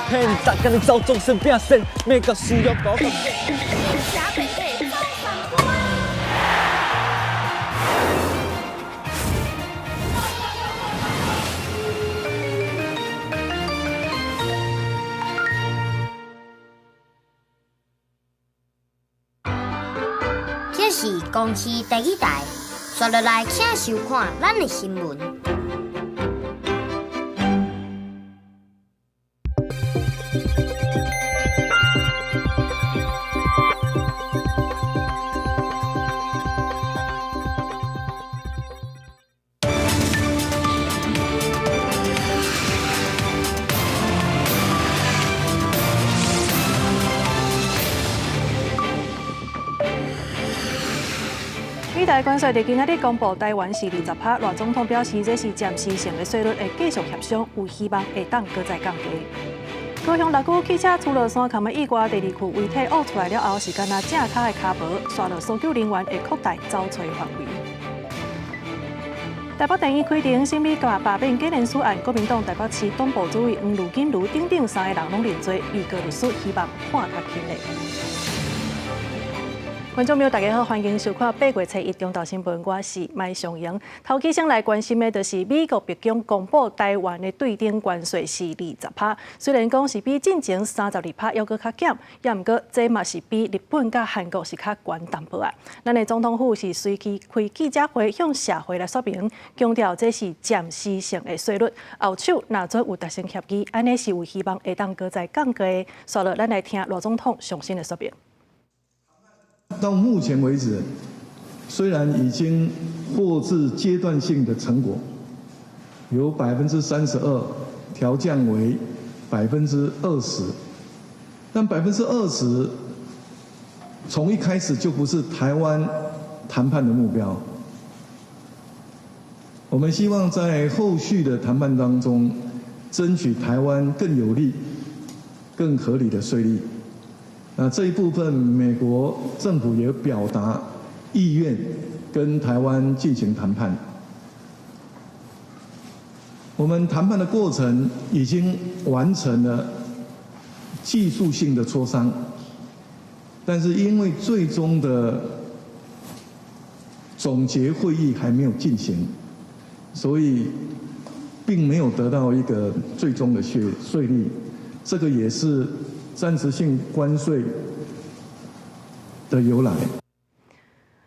騙，逐工咧走終身變身，每個需要高。這是公視第一台，刷落來請收看咱的新聞。美台關稅佇今仔日公布，台灣是20%。賴總統表示，這是暫時性的稅率，會繼續協商，有希望會當閣再降低。高雄六股汽車出落山崁的意外，第二具遺體挖出來了後，是干焦正跤的跤無，煞落搜救人員會擴大搜揣範圍。台北地院開庭審理罷免假連書案，國民黨台北市黨部主委黃呂錦茹等等三個人攏認罪，預告律師希望判較輕的。觀眾朋友，大家好，歡迎收看八月初一中晝新聞，我是麥尚瑩。頭起先來關心的，就是美國白宮公布台灣的對等關稅是20%，雖然講是比進前32%猶閣較減，也毋過這嘛是比日本佮韓國是較懸淡薄仔。咱的總統府是隨機開記者會，向社會來說明，強調這是暫時性的稅率，後手若準有達成協議，按呢是有希望會當閣再降低。煞落，咱來聽賴總統上新的說明。到目前為止，雖然已經獲致階段性的成果，由32%調降為20%，但20%從一開始就不是台灣談判的目標。我們希望在後續的談判當中，爭取台灣更有利、更合理的稅率。那這一部分，美國政府也表達意願跟台灣進行談判。我們談判的過程已經完成了技術性的磋商，但是因為最終的總結會議還沒有進行，所以並沒有得到一個最終的稅率。這個也是暫時性關稅的由來。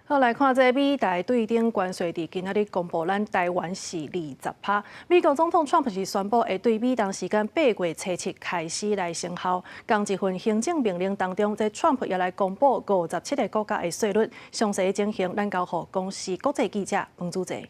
好，來看這美台對等關稅，佇今仔日公布，咱台灣是20%。美國總統川普是宣布會對美東時間八月初七開始來生效。仝一份行政命令當中，這川普也來公布57個國家的稅率。詳細情形，咱交予公視國際記者彭祖澤。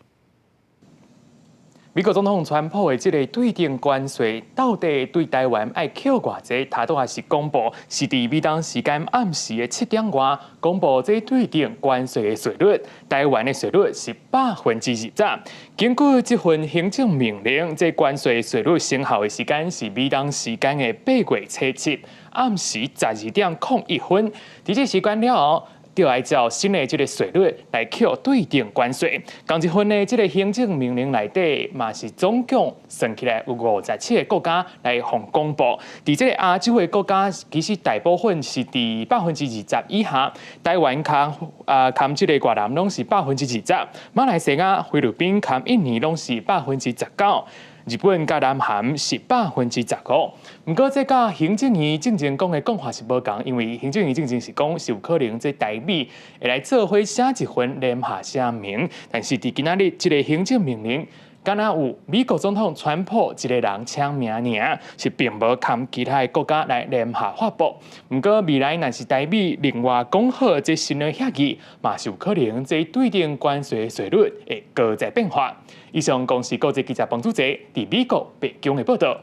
美國總統川普的這个對等關稅到底對台灣愛扣偌濟？他都還是公布，是佇美東時間暗時的7點外公布這對等關稅的稅率，台灣的稅率是20%。根據這份行政命令，這關稅稅率生效的時間是美東時間的8月初七暗時12點01分。佇這時間了後，就愛照新的這个稅率來扣對等關稅。仝一份的這个行政命令內底，嘛是總共算起來有57個國家來予公布。佇這个亞洲的國家，其實大部分是佇20%以下。台灣含這个越南攏是20%，馬來西亞、菲律賓含印尼攏是19%。日本佮南韓是15%。毋過，這佮行政院進前講的講法是無仝，因為行政院進前是講是有可能這台美會來做伙寫一份聯合聲明，但是佇今仔日這个行政命令，敢若有美國總統川普一個人簽名爾，是並無含其他的國家來聯合發布。毋過未來若是台美另外講好這新的協議，嘛是有可能這對等關稅稅率會閣再變化。以上公視國際記者彭祖澤佇美國白宮的報導。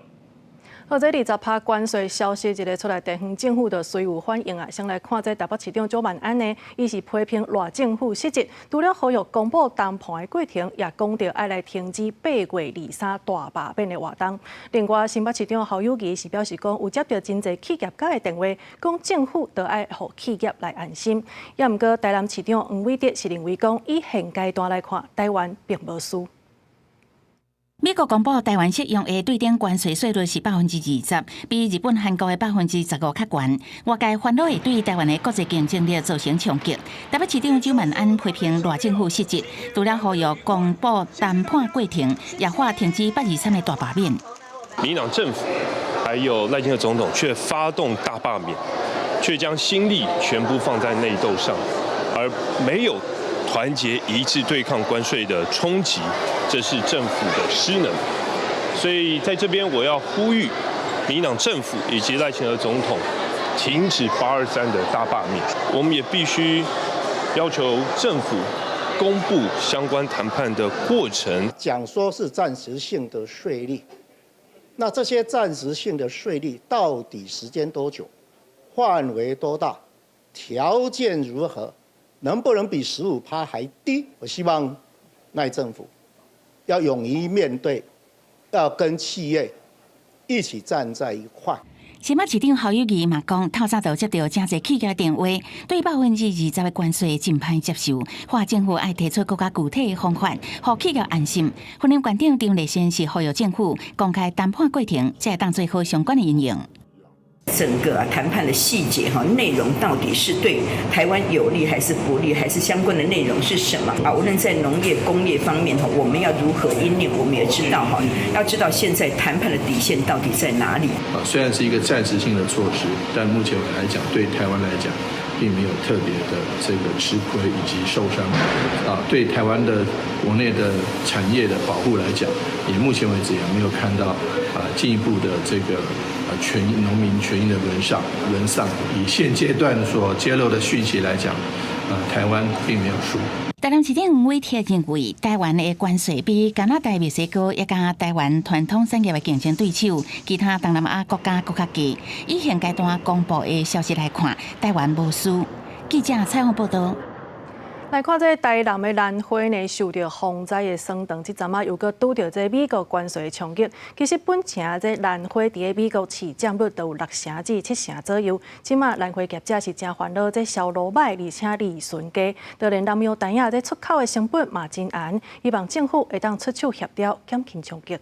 好，這20%關稅消息一个出來，地方政府就隨有反應啊。先來看這台北市長蔣萬安呢，伊是批評賴政府失職，除了呼籲公布談判的過程，也講著愛來停止8月23大罷免的活動。另外，新北市長侯友宜是表示講，有接著真濟企業家的電話，講政府都愛予企業來安心。也毋過，台南市長黃偉哲是認為講，以現階段來看，台灣並無輸。美國公布台灣適用的對等關稅稅率是20%，比日本、韓國的15%較懸。外界煩惱會對台灣的國際競爭力造成衝擊。台北市長蔣萬安批評賴政府失職，除了呼籲公布談判過程，也喊停止823的大罷免。民進黨政府還有賴清德總統卻發動大罷免，卻將心力全部放在內鬥上，而沒有團結一致對抗關稅的衝擊，這是政府的失能。所以在這邊我要呼籲民進黨政府以及賴清德總統停止823的大罷免。我們也必須要求政府公布相關談判的過程。講說是暫時性的稅率，那這些暫時性的稅率到底時間多久？範圍多大？條件如何？能不能比15趴還低？我希望賴政府要勇於面對，要跟企業一起站在一塊。新北市長侯友宜嘛講，透早就接到誠濟企業電話，對20%的關稅真歹接受，喊政府愛提出閣較具體的方法，予企業安心。雲林縣長張麗善是呼籲政府公開談判過程，才會當做好相關的因應。整個談判的細節哈，內容到底是對台灣有利還是不利，還是相關的內容是什麼啊？無論在農業、工業方面哈，我們要如何因應，我們也知道哈，要知道現在談判的底線到底在哪裡。啊，雖然是一個暫時性的措施，但目前來講，對台灣來講，並沒有特別的這個吃虧以及受傷。啊，對台灣的國內的產業的保護來講，也目前為止也沒有看到啊進一步的這個。權益農民權益的淪喪，淪喪。以現階段所揭露的訊息來講，台灣並沒有輸。台南市長黃偉哲認為，台灣的關稅比加拿大、墨西哥以及台灣傳統產業的競爭對手，其他東南亞國家閣較低。以現階段公布的消息來看，台灣無輸。記者採訪報道。來看這台南的蘭花呢，受著風災的損斷，這陣仔又閣拄著這美國關稅的衝擊。其實本城這蘭花佇美國市佔率都有6成至7成左右。這馬蘭花業者是誠煩惱，這銷路䆀，而且利潤低，就連南洋袋仔這出口的成本嘛真懸。希望政府會當出手協調，減輕衝擊。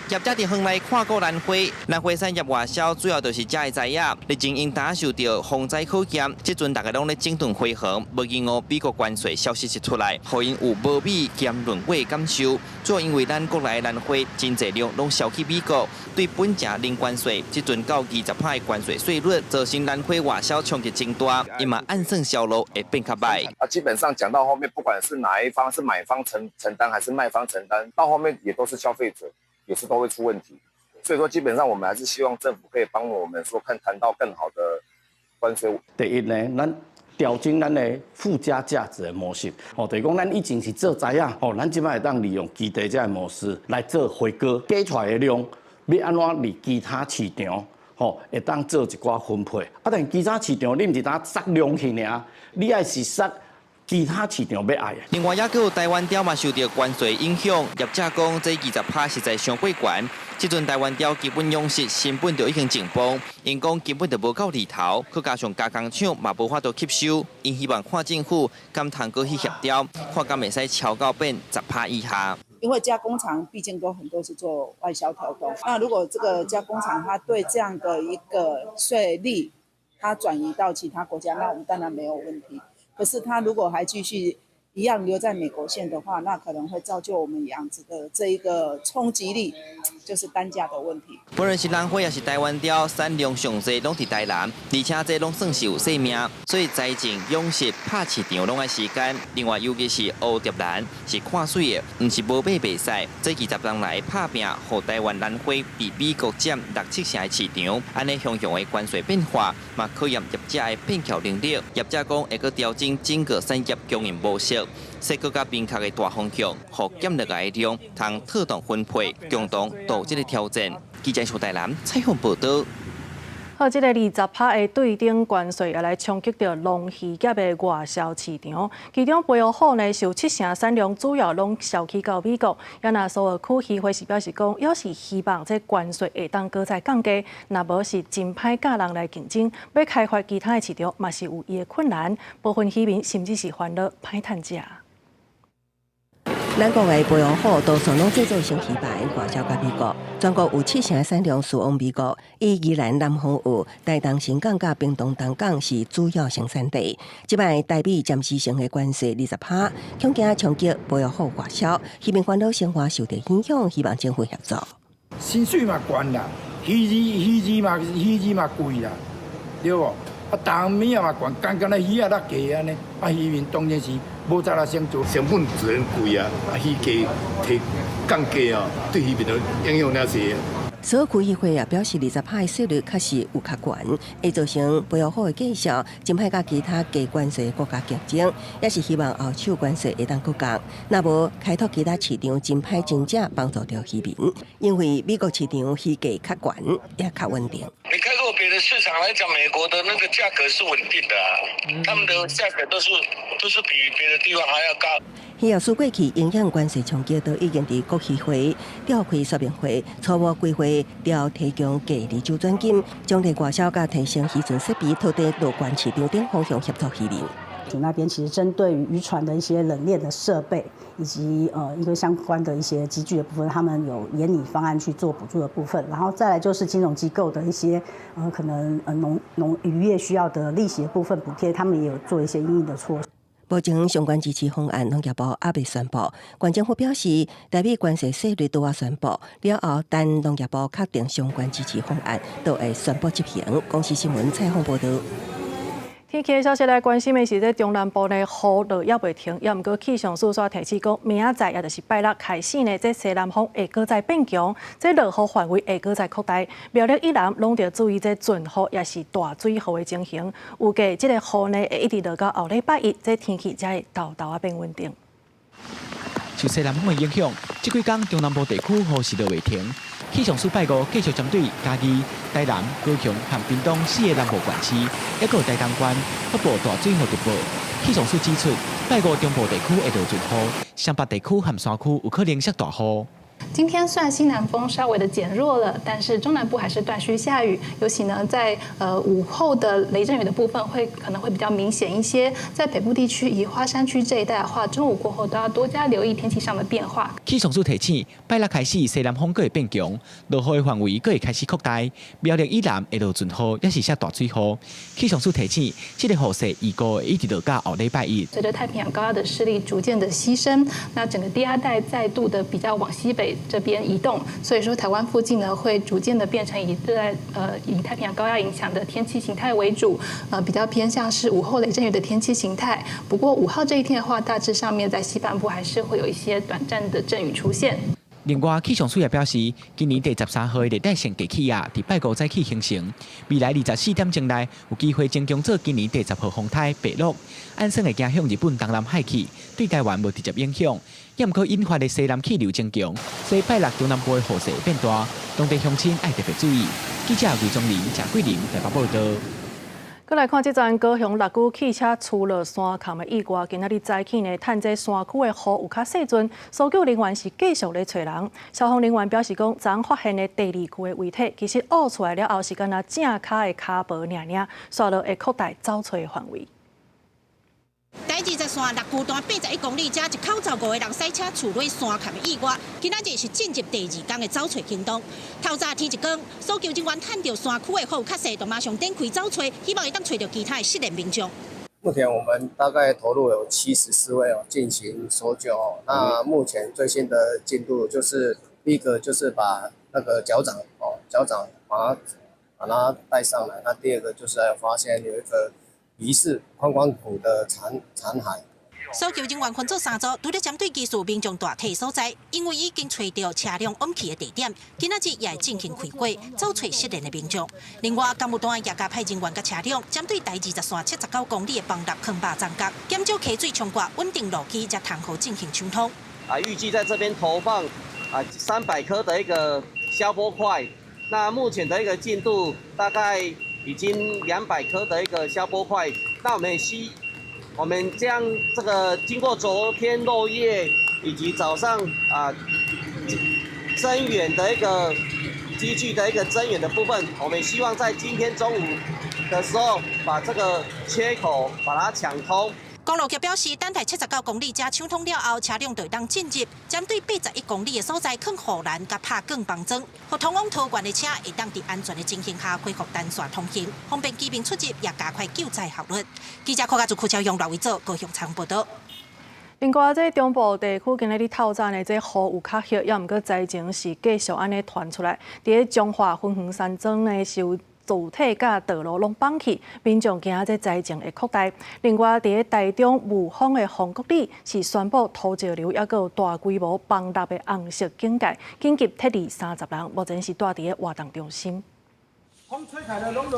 業者佇園內看顧蘭花，蘭花產業外銷主要就是遮的材仔。日前𪜶擔受著風災考驗，這陣逐家攏咧整頓花園，無意外美國關稅消息一出來，予𪜶有無米兼論穢的感受。主要因為咱國內蘭花真濟量攏銷去美國，對本城零關稅，這陣到20趴的關稅稅率，造成蘭花外銷衝擊真大，𪜶嘛按算銷路會變較䆀。啊，基本上講到後面，不管是哪一方是買方承擔還是賣方承擔，到後面也都是消費者。也是都會出問題，所以說基本上我們還是希望政府可以幫我們說，看談到更好的關稅。第一呢，咱調整咱的附加價值的模式，哦，就是講咱以前是做材仔，哦，咱這擺會當利用基地這个模式來做花果，加出來的量欲按怎佇其他市場，吼，會當做一寡分配。啊，但其他市場你毋是單塞量去爾，你愛是塞其他市場欲愛的。另外，猶閣有台灣鯛嘛受著關稅影響，業者講這20趴實在傷過懸。這陣台灣鯛基本養殖成本就已經緊繃，𪜶講根本就無夠利頭，閣加上加工廠嘛無法度吸收，𪜶希望看政府敢通閣去協調，看敢會使超到變10趴以下。因為加工廠畢竟都很多是做外銷調動，那如果這個加工廠它對這樣的一個稅率，它轉移到其他國家，那我們當然沒有問題。可是他如果還繼續一樣留在美國線的話，那可能會造就我們養殖的這一個衝擊力，就是單價的問題。不論是蘭花抑是台灣鯛，產量上濟攏佇台南，而且這攏算是有性命，所以栽種、養殖、拍市場攏愛時間。另外，尤其是蝴蝶蘭是看媠的，毋是無買袂使。這20年來拍拚，予台灣蘭花佇美國佔六七成的市場。按呢雄雄的關稅變化，嘛考驗業者的變巧能力。業者講會閣調整整個產業供應模式，設閣較明確的大方向，予減落來的量通妥當分配，共同度這个挑戰。記者蘇台南採訪報道。好，這个20趴的對等關稅也來衝擊著龍魚業的外銷市場。其中貝湖虎呢，有七成產量主要攏銷去到美國。也若蘇澳區漁會是表示講，猶是希望這關稅會當閣再降低，若無是真歹佮人來競爭，欲開發其他的市場嘛是有伊的困難。部分漁民甚至是煩惱歹趁食。咱國的魩魚虎多數攏製作成魚排外銷共美國，全國有七成的產量輸往美國。以宜蘭南風澳、台東新港佮屏東東港是主要生產地。這擺台美暫時性的關稅20趴，恐驚衝擊魩魚虎外銷，漁民煩惱生活受著影響，希望政府協助。薪水嘛懸啦，魚子嘛貴啦，對無？啊，重物仔嘛懸，干焦魚仔落價按呢，啊，漁民當然是無才力生存，成本自然貴啊，啊，魚價提降價啊，對漁民的影響了濟。所有區議會也表示，20趴的稅率確實有較懸，會造成魩魚虎的價數真歹佮其他低關稅國家競爭，也是希望後手關稅會當閣降。若無開拓其他市場，真歹真正幫助著漁民，因為美國市場魚價較懸，也較穩定。你開拓別的市場來講，美國的那個價格是穩定的啊，他們的價格都是比別的地方還要高。漁業署過去因應關稅衝擊，都已經佇國漁會召開說明會，初步規劃著提供低利周轉金，將佇外銷佮提升漁船設備，拓展樂觀市場等方向協助漁民。那邊其實針對於漁船的一些冷鏈的設備，以及一個相關的一些機具的部分，他們有研擬方案去做補助的部分。然後再來就是金融機構的一些可能農漁業需要的利息的部分補貼，他們也有做一些因應的措施。目前相關支持方案農業部猶未宣布，縣政府表示，台美關稅稅率拄仔宣布了後，等農業部確定相關支持方案，就會宣布執行。公視新聞採訪報導。天氣的消息來關心的是，這中南部呢雨落猶未停，猶毋過氣象署煞提醒講，明仔載也就是拜六開始呢，這西南風會閣再變強，這落雨範圍會閣再擴大。苗栗以南攏著注意這陣雨，抑是大水雨的情形。預計這個雨呢會一直落到後禮拜一，這天氣才會沓沓仔變穩定。受西南風的影響，這幾工中南部地區雨勢落袂停。氣象署拜五繼續針對嘉義、台南、高雄和屏東四个南部縣市，抑閣有台東縣發布大水雨特報。氣象署指出，拜五中部地區會落陣雨，雙北地區和山區有可能落大雨。今天雖然西南風稍微的減弱了，但是中南部還是斷續下雨，尤其呢在午後的雷陣雨的部分會可能會比較明顯一些。在北部地區以花山區這一帶的話，中午過後都要多加留意天氣上的變化。氣象署提醒，拜六開始西南風閣會變強，落雨的範圍閣會開始擴大，苗栗以南會落陣雨，抑是落大水雨。氣象署提醒，這個雨勢預估會一直落到後禮拜一。隨着太平洋高壓的勢力逐漸的犧牲，那整個低壓帶再度的比較往西北這邊移動，所以說台灣附近呢會逐漸的變成以太平洋高壓影響的天氣形態為主，比較偏向是午後雷陣雨的天氣形態。不過5號這一天的話，大致上面在西半部還是會有一些短暫的陣雨出現。另外，氣象署也表示，今年第13號的熱帶性低氣壓佇拜五早起形成，未來24點鐘內有機會增強做今年第10號風颱白鹿，按算會行向日本東南海去，對台灣無直接影響。也毋過引發的西南氣流增強，所以拜六中南部的雨勢會變大，當地鄉親愛特別注意。記者魏宗林、謝桂林台北報導。閣來看這陣高雄六龜汽車墜落山崁的意外，今仔日早起呢，趁這山區的雨有較細陣，搜救人員是繼續咧揣人。消防人員表示講，昨發現的第二具的遺體，其實挖出來了後是干焦正跤的跤脯爾爾，煞落會擴大找揣的範圍。台20線六龜段81公里，這一口載五个人賽車墜落山崁的意外，今仔日是進入第二工的找揣行動。透早天一光，搜救人員趁著山區的雨較細，就馬上展開找揣，希望會當揣著其他的失聯民眾。目前我們大概投入有74位哦進行搜救哦。那目前最新的進度就是第一個就是把那個腳掌哦腳掌把它帶上來。那第二個就是還有發現有一個疑似髖關骨的殘骸。搜救人員分做三組，除了針對疑似民眾大體所在，因為已經揣著車輛往去的地點，今仔日也會進行開掘，找揣失聯的民眾。另外，工務單也加派人員佮車輛，針對台20線79公里的枋立坑壩站角，減少溪水沖過，穩定路基，才通好進行搶通。啊，預計在這邊投放300顆的一個消波塊，那目前的一個進度大概已經200顆的一個消波塊，那我們將這個經過昨天落葉以及早上增援的一個機具的一個增援的部分，我們希望在今天中午的時候把這個缺口把它搶通。公公路局表示，等待79公里遮搶通了後，車輛就會當進入針對81公里的所在，囥護欄佮拍鋼綁樁，予通往桃園的車會當佇安全的情形下恢復單線通行，方便居民出入，也加快救災效率。記者柯家祖、柯超勇、賴偉祖高雄採訪報導。另外，這中部地區今日咧透早呢，這雨有較歇，猶毋過災情是繼續按呢傳出來。佇咧彰化芬園山莊呢，是有柱體佮道路攏崩去，民眾驚這災情會擴大。另外，佇咧台中霧峰的豐國里是宣布土石流猶閣有大規模崩塌的紅色警戒，緊急撤離30人，目前是蹛佇咧活動中心。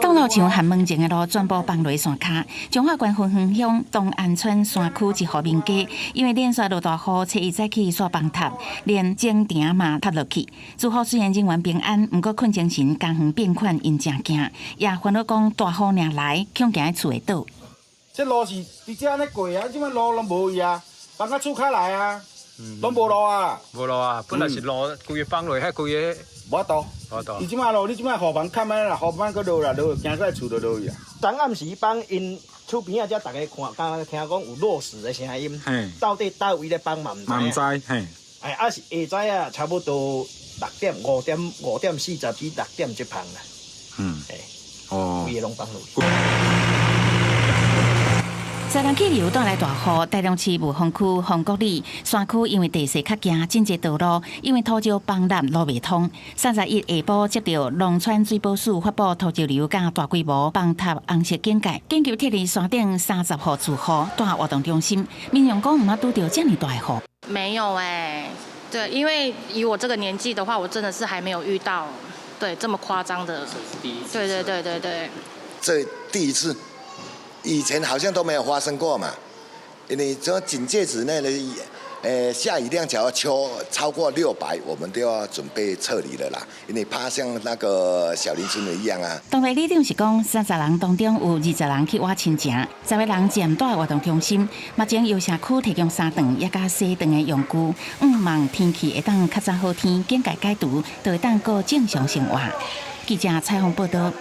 道路像寒門前的路全部崩落山跤。彰化縣芬園鄉東安村山區一戶民家，因為連續落大雨，初一早起煞崩塌，連井埕嘛塌落去。住戶雖然人員平安，毋過困精神、家園變款，𪜶誠驚，也煩惱講大雨若來，恐驚厝會倒。這路是直接按呢過啊，這擺路攏無去啊，崩到厝跤來啊，攏無路啊。無路啊，本來是路，規个崩落，遐規個。無法度，伊這擺路，你這擺雨棚崁啊啦，雨棚閣落啦，落驚過厝就落去啊。昨暗時幫𪜶厝邊仔遮逐家看，敢若聽講有落石的聲音，到底佗位咧崩嘛毋知。嘛毋知，嘿。哎，啊是下早啊，差不多6點、5點、5點40至6點這旁啦。哎。哦。規个攏崩落去。西南氣流帶來大雨，台中市霧峰區豐國里山區因為地勢較驚，真濟道路因為土石崩塌路袂通。31下晡接到農村水保署發布土石流佮大規模崩塌紅色警戒，緊急撤離山頂30戶住戶蹛活動中心。民眾講毋捌拄著遮爾大雨。沒有欸，對，因為以我這個年紀的話，我真的是還沒有遇到對這麼誇張的。對對對對對。這第一次。以前好像都沒有發生過嘛，因為這警戒值內的，下雨量只要超過600，我們都要準備撤離了啦，因為怕像那個小林村一樣啊。當地里長是講，30人當中有20人去倚親情，10個人暫蹛活動中心。目前由社區提供三頓也佮洗頓的用具，向望天氣會當較早好天，警戒解除，就會當過正常生活。記者採訪報導。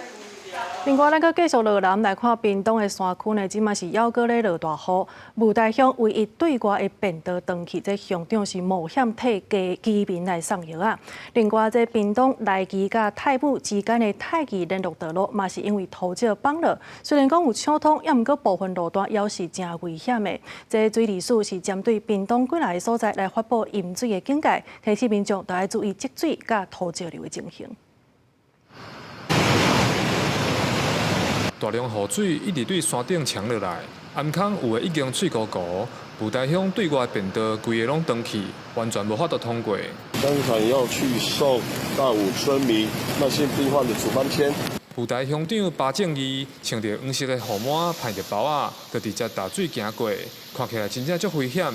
另外，咱閣繼續落南來看屏東的山區呢，這馬是猶閣咧落大雨。霧台鄉唯一對外的便道斷去，這鄉長是冒險替居民來送藥仔。另外，這屏東來義佮泰武之間的泰義聯絡道路嘛是因為土石崩落，雖然講有搶通，猶毋過部分路段猶是誠危險的。這水利署是針對屏東幾若个所在來發布淹水的警戒，提醒民眾都愛注意積水佮土石流的情形。大量雨水一直對山頂衝落來，頷空有的已經碎糊糊。霧台鄉對外便道規个攏斷去，完全無法度通過。當場要去送大武村民慢性病患的處方簽。霧台鄉長巴正義穿著黃色的雨帽，披著包仔，就直接踏水行過，看起來真正足危險。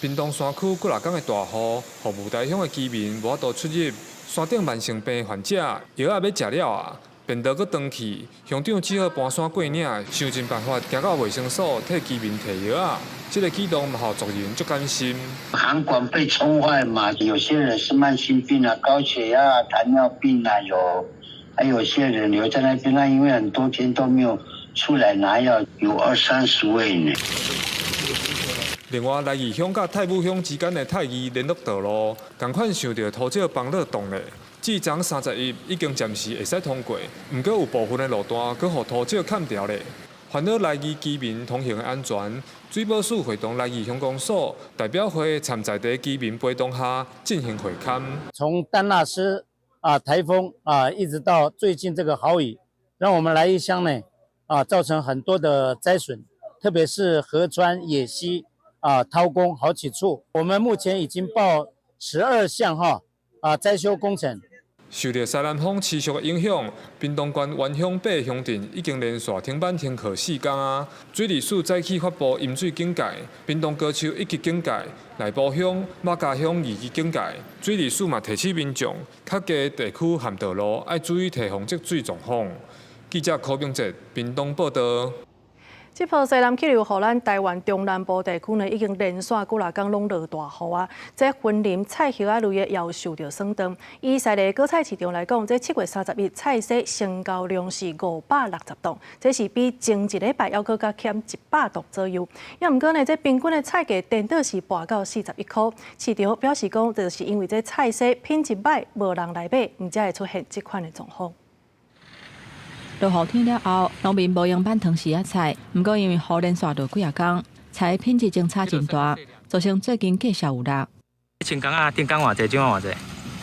屏東山區幾若工的大雨，予霧台鄉的居民無法度出入。山頂慢性病患者藥仔欲食了啊！便道閣斷去，鄉長只好搬山過嶺，想盡辦法行到衛生所替居民提藥仔。這个舉動嘛，予族人足擔心。涵管被沖壞嘛，有些人是慢性病啊，高血壓、糖尿病啊，有，還有些人留在那邊，那因為很多天都沒有出來拿藥，有二三十位呢。另外，來義鄉佮泰武鄉之間的泰義聯絡道路，仝款受著土石崩落動咧。至昨31已經暫時會使通過，毋過有部分的路段閣予土石崁牢咧。煩惱來義居民通行的安全，水保署會同來義鄉公所代表會參在地居民陪同下進行會勘。從丹娜絲啊颱風啊，一直到最近這個豪雨，讓我們來義鄉呢啊造成很多的災損，特別是河川、野溪啊掏空好幾處。我們目前已經報12項哈啊災修工程。受著西南風持續的影響，屏東縣員鄉八鄉鎮已經連續停班停課4工啊。水利署早起發布淹水警戒，屏東高丘一級警戒，內埔鄉、馬家鄉2級警戒。水利署嘛提醒民眾，較低地區和道路愛注意提防積水狀況。記者柯明哲，屏東報導。這波西南氣流予咱台灣中南部地區呢，已經連續幾若工攏落大雨啊！這雲林菜葉仔類的也受著損斷。以西麗果菜市場來講，這7月31菜踅成交量是560棟，這是比前一禮拜猶閣較減100棟左右。也毋過呢，這平均的菜價顛倒是跋到41箍。市場表示講，就是因為這菜踅品質䆀，無人來買，毋才會出現這款的狀況。落雨天了後，農民無閒挽糖絲仔菜，毋過因為雨連續落幾仔工，菜品質相差真大，造成最近價數有落。穿工仔，頂工偌濟，這擺偌濟？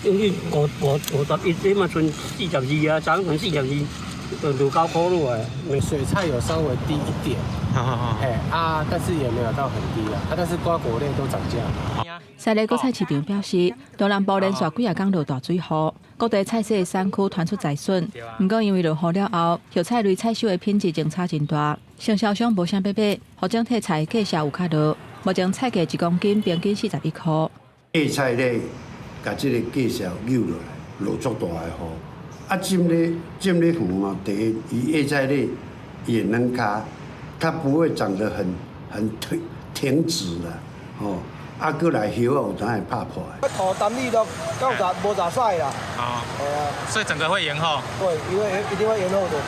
五五51，這馬賰42啊，昨昏42，69箍落來。水菜有稍微低一點，嘿啊，但是也沒有到很低啊，啊，但是瓜果類都漲價。西麗果菜市場表示，中南部連續幾仔工落大水雨，各地菜踅的產區傳出災損。毋過因為落雨了後，葉菜類採收的品質相差真大，承銷商無啥欲買，予整體菜價數有較落。目前菜價一公斤平均41箍。葉菜咧，共這个價數扭落來，落足大的雨。啊，浸咧浸咧園嘛，第一，伊葉菜咧伊會軟跤，它不會長得很挺直啦，吼。啊，閣來葉仔有當會拍破。頭擔米都九十無十使啦。哦。對啊。所以整個會延後。對，因為一定會延後的。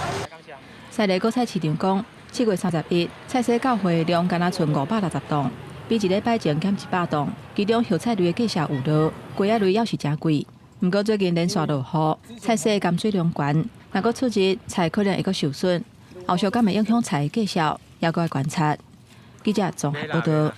西麗果菜市場講，7月31菜踅到貨量干焦賰560棟，比一禮拜前減100棟。其中葉菜類的價數有落，瓜仔類猶是誠貴。毋過最近連續落雨，菜踅含水量懸，若閣出日菜可能會閣受損，後續敢會影響菜的價數，猶閣愛觀察。記者綜合報導。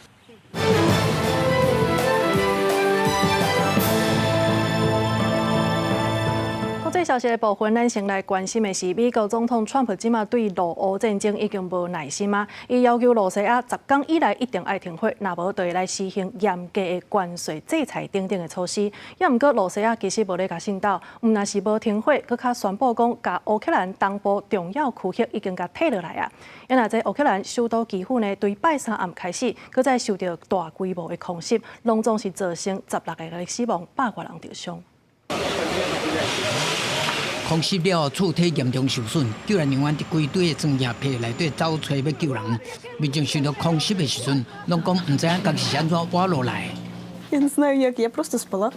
國際消息的部分，咱先來關心的是，美國總統川普這馬對俄烏戰爭已經無耐心啊！伊要求羅西亞10天以內一定愛停火，若無就會來實行嚴格的關稅制裁等等的措施。也毋過羅西亞其實無咧共信鬥，毋但是無停火，閣較宣布講，共烏克蘭東部重要區域已經共退落來啊！啊若這烏克蘭首都基輔呢，對拜三暗開始，閣再受著大規模的空襲，攏總是造成16個人死亡，百外人著傷。空襲了後，厝體嚴重受損，救援人員佇規堆的裝甲皮內底走揣欲救人。民眾受到空襲的時陣，攏講毋知影家己是按怎活落來。 Я не знаю, як я просто спала,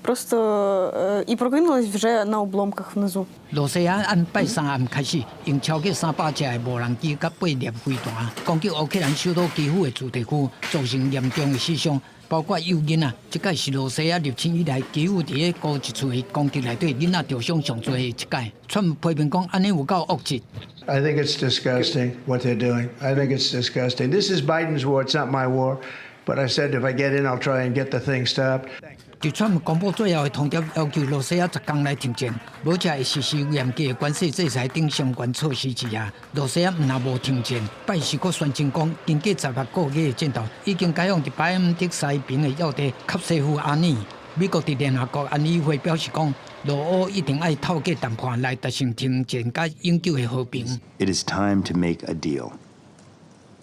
просто і прокинулась вже на обломках внизу. 羅西亞按拜三暗開始，用超過300架的無人機佮8粒飛彈攻擊烏克蘭首都基輔的住宅區，造成嚴重的死傷，包括幼囡仔。這擺是羅西亞入侵以來，基輔佇咧孤一厝的攻擊內底，囡仔著傷上濟的一擺。川普批評講，按呢有夠惡質。 I think it's disgusting what they're doing. I think it's disgusting. This is Biden's war. It's not my war. But I said if I get in, I'll try and get the thing stopped. 佇川普公布最後的通牒，要求羅西亞10天內停戰，無才會實施嚴格的關稅制裁等相關措施之下，羅西亞毋但無停戰，拜四閣宣稱講，經過16個月的戰鬥，已經解放佇巴姆特西邊的要地卡西夫阿爾。美國佇聯合國安理會表示講，羅烏一定愛透過談判來達成停戰佮永久的和平。 It is time to make a deal.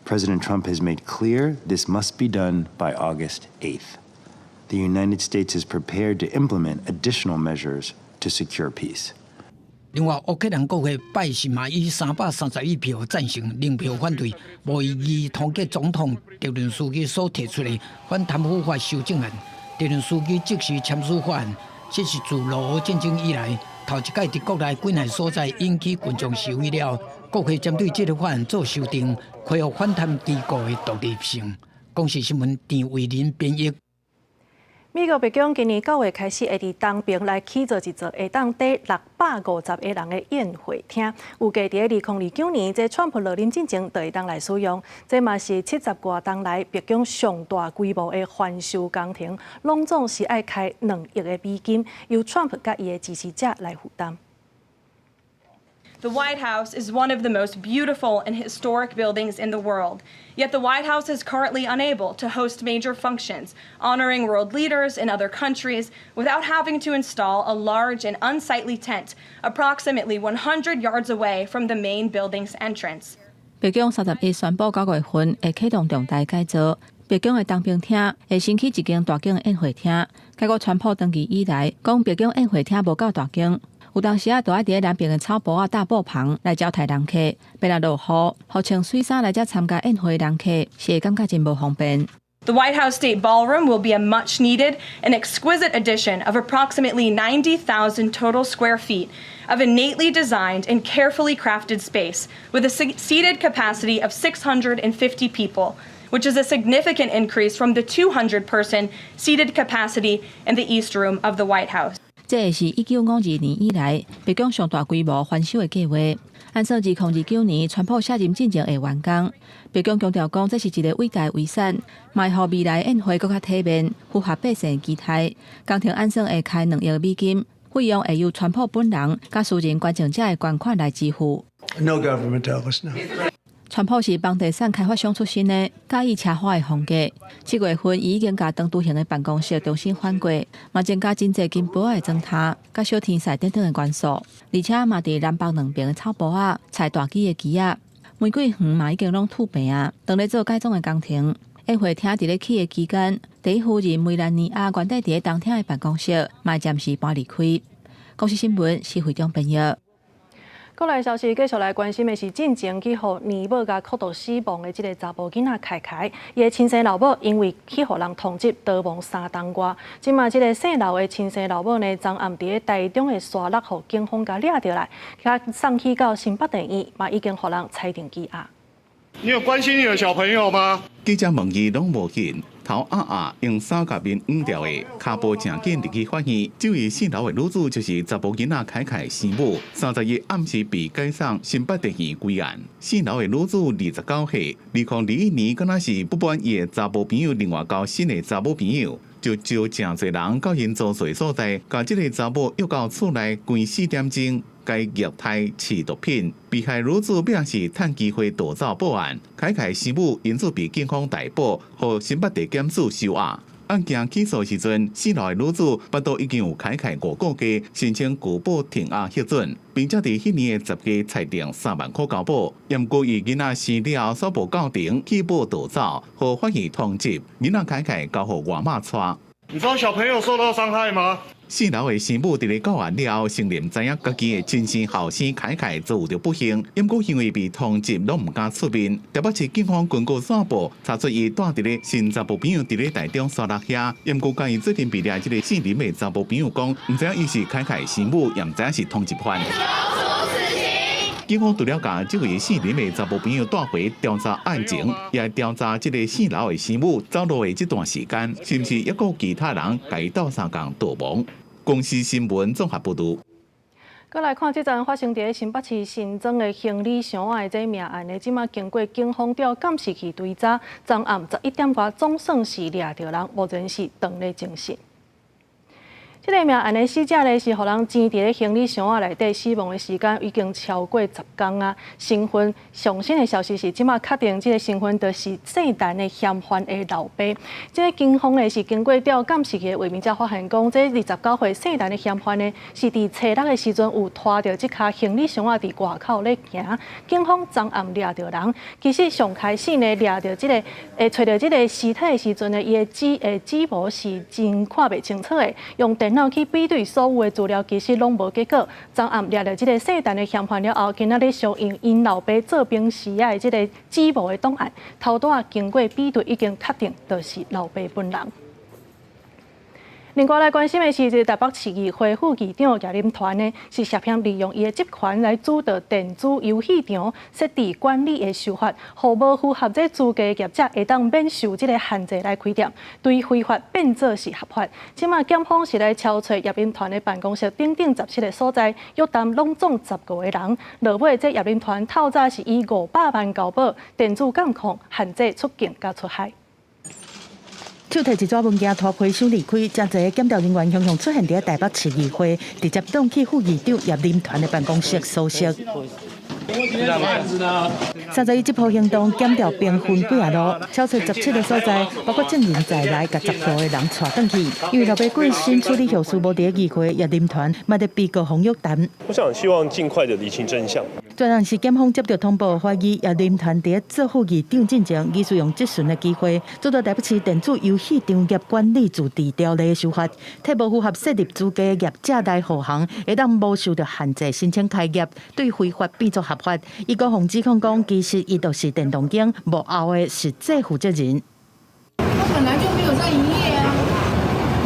President Trump has made clear this must be done by August 8th. The United States is prepared to implement additional measures to secure peace. 另外，烏克蘭國會拜四嘛以331票贊成，0票反對，無異議通過總統澤倫斯基所提出的反貪腐法修正案。澤倫斯基即時簽署法案，這是自俄烏戰爭以來頭一擺佇國內幾若所在引起群眾示威了後，國會針對這个法案做修訂，恢復反貪機構的獨立性。公視新聞陳慧琳編譯。美國白宮今年9月開始會佇東爿來起造一座會當載650個人的宴會廳，預計佇2029年，這川普落任進前就會當來使用。這嘛是70外冬來白宮上大規模的翻修工程，攏總是愛開2億的美金，由川普佮伊的支持者來負擔。 The White House is one of the most beautiful and historic buildings in the world. Yet the White House is currently unable to host major functions honoring world leaders in other countries without having to install a large and unsightly tent approximately 100 yards away from the main building's entrance. 白宮31宣布9月份會啟動重大改造，白宮的東爿廳會新起一間大間宴會廳。結果川普登基以來，講白宮宴會廳無夠大間。有當時仔都愛佇咧南邊的草埔仔搭布棚來招待人客，欲若落雨，予穿水衫來遮參加宴會的人客，是會感覺真無方便。 The White House State Ballroom will be a much needed and exquisite addition of approximately 90,000 total square feet of innately designed and carefully crafted space with a seated capacity of 650 people, which is a significant increase from the 200 person seated capacity in the East Room of the White House. 這是1952年以來白宮上大規模翻修的計劃。按算2029年川普卸任進前會完工。白宮強調講，這是一个偉大遺產，嘛會予未來宴會閣較體面，符合百姓期待。工程按算會開2億美金，費用會由川普本人佮私人捐贈者的捐款來支付。 No government dollars, no. 川普是房地產開發商出身的，佮意奢華的風格。7月份，伊已經共長途型的辦公室重新翻過，嘛增加真濟金箔的磚頭、佮小天使等等的元素，而且嘛佇南北兩邊的草埔仔採大支的枝仔，玫瑰園嘛已經攏吐白啊。當咧做改裝的工程，宴會廳佇咧起的期間，第一夫人梅蘭妮亞原底佇咧東廳的辦公室，嘛暫時搬離開。公視新聞，施會長編譯。國內消息繼續來關心的是，進前去予尼母共酷毒死亡的這个查埔囡仔凱凱，伊的親生老母因為去予人通緝逃亡三冬外，這馬這个姓劉的親生老母呢，昨暗佇咧台中的沙鹿，予警方共掠著來，共送去到新北地院，嘛已經予人裁定羈押。你有關心你的小朋友嗎？記者問伊攏無應，頭壓壓，用衫共面掩牢的，跤步誠緊入去法院。這位姓劉的女子就是查埔囡仔凱凱生母，31暗時被解送新北地院歸案。姓劉的女子29歲，2021年敢若是不滿伊的查某朋友另外交新的查某朋友，就招誠濟人到𪜶租住所在，共這个查某約到厝內，關4點鐘。共虐待飼毒品，被害女子尾仔是趁機會逃走報案，凱凱生母因此被警方逮捕，予新北地檢署收押。案件起訴時陣，姓劉的女子腹肚已經有凱凱5個月，申請具保停押核准，並且佇彼年的10月裁定3萬箍交保。毋過伊囡仔生了後，煞無到庭棄保逃走，予法院通緝，囡仔凱凱交予外媽帶。你知道小朋友受到傷害嗎？姓劉的生母佇咧告案了後，承認知影家己的親生後生凱凱遭遇著不幸，毋過因為被通緝，攏毋敢出面。台北市警方根據線報查出伊蹛佇咧新查埔朋友佇咧台中沙鹿遐，毋過共伊做陣被掠這个姓林的查埔朋友講，毋知影伊是凱凱生母，也毋知影是通緝犯。警方除了共這位姓林的查埔朋友帶回調查案情，也調查這个姓劉的生母走路的這段時間，是毋是猶閣有其他人共伊鬥相共逃亡？公視新聞綜合報導。閣來看這樁發生佇咧新北市新莊的行李箱仔的這命案呢，這馬經過警方調監視器追查，昨暗11點外總算是掠著人，目前是當咧偵訊。這个命案的死者呢，是予人纏佇咧行李箱仔內底死亡的時間已經超過10工啊。身份上新的消息是，這馬確定這个身份就是姓陳的嫌犯的老爸。這个警方呢是經過調監視器的畫面才發現，講這29歲姓陳的嫌犯呢，是佇初六的時陣有拖著這跤行李箱仔佇外口咧行。警方昨暗掠著人，其實上開始呢掠著這个，揣著這个屍體的時陣呢，伊的指模是真看袂清楚的，用電腦去比對所有的資料，其實攏無結果。昨暗掠著這个姓陳的嫌犯了後，今仔日相用𪜶老爸做兵時的這个指模的檔案，頭拄仔經過比對，已經確定就是老爸本人。另外來關心的是，這个台北市議會副議長葉林團呢，是涉嫌利用伊的職權來主導電子遊戲場設置管理的手法，予無符合這資格的業者會當免受這个限制來開店，對非法變做是合法。這馬檢方是來敲揣葉林團的辦公室等等17个所在，約談攏總15個人。落尾這葉林團透早是以500萬交保，電子監控限制出境佮出海。手提一紙文件拖皮箱離開，誠濟檢調人員雄雄出現佇台北市議會，直接擋去副議長葉林團的辦公室搜索。31這波行動，檢調兵分幾仔路，敲揣17个所在，包括證人在內，共15個人帶轉去。因為老爸過身處理後事無佇議會，葉林團嘛佇被告馮玉丹。我想希望盡快的釐清真相。專案是檢方接到通報，懷疑葉林團佇做副議長進前，疑似用質詢的機會，遭到台北市電子遊戲場業管理自治條例的修法，替無符合設立資格業者來護航，會當無受著限制申請開業，對非法變做合法。伊閣予指控講，其實伊就是電動間幕後的實際負責人。他本來就沒有在營業啊，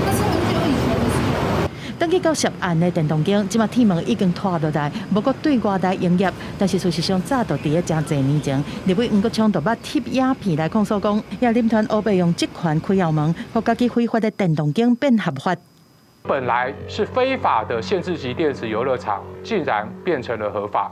那是很久以前的事。轉去到涉案的電動間，這馬鐵門已經脫落來，無閣對外來營業。但是事實上，早就佇咧誠濟年前，立委黃國昌就捌翕影片來控訴講，葉林團烏白用職權開後門，予家己非法的電動間變合法。本來是非法的限制級電子遊樂場，竟然變成了合法。